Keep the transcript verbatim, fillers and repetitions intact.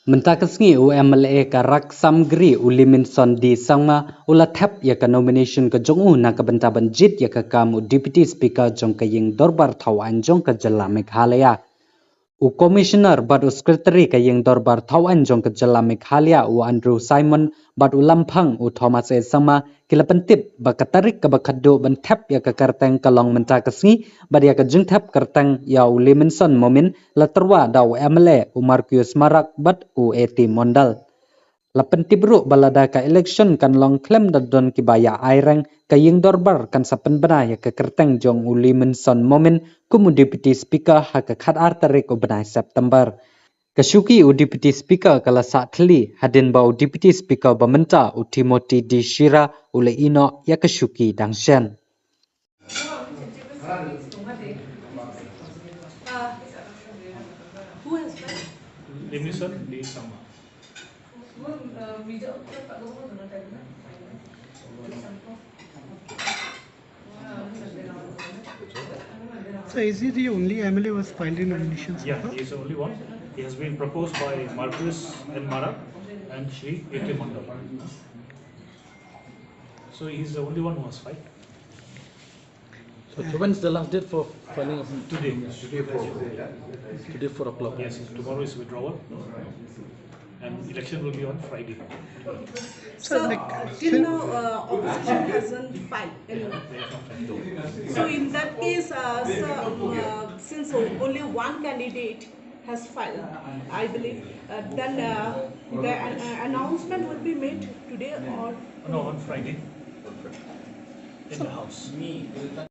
Mynta ka sngi u M L A ka Raksamgri u Liminson D Sangma u la thep ïa ka nomination ka jong u na ka bynta ban jied ïa ka kam u Deputy Speaker jong ka ïing dorbar thaw aiñ jong ka jylla Meghalaya. U Commissioner bad u Secretary ka ïing dorbar thaw aiñ jong ka jylla Meghalaya u Andrew Simon bad u Lamphang u Thomas A Sangma ki la pyntip ba ka tarik kaba khatduh ban thep ïa ka kyrteng ka long mynta ka sngi bad ïa ka jingthep kyrteng ïa u Liminson Momin la tyrwa da u M L A u Marcuise Marak bad u A T Mondal. La pyntip ruh ba lada ka election kan long khlem da don kiba ïa aireng, ka ïing dorbar kan sa pynbna ïa ka kyrteng jong u Liminson Momin kum u Deputy Speaker ha ka khatar tarik u bnai September. Ka shuki u Deputy Speaker ka la sah thylli hadien ba u Deputy Speaker ba mynta u Timothy D Shira u la ïehnoh ïa ka shuki dang shen. So is he the only M L A who has filed a nomination so Yeah, far? He is the only one. He has been proposed by Marcuise N Marak and Shri A T Mondal. So he is the only one who has filed. So when's the last date for filing of Today. Today four o'clock. Yes, tomorrow is withdrawal. And election will be on Friday. So, uh, till now, uh, opposition hasn't filed any. So in that case, uh, sir, um, uh, since only one candidate has filed, I believe, uh, then uh, the an- uh, announcement will be made today or No, on Friday. In the house.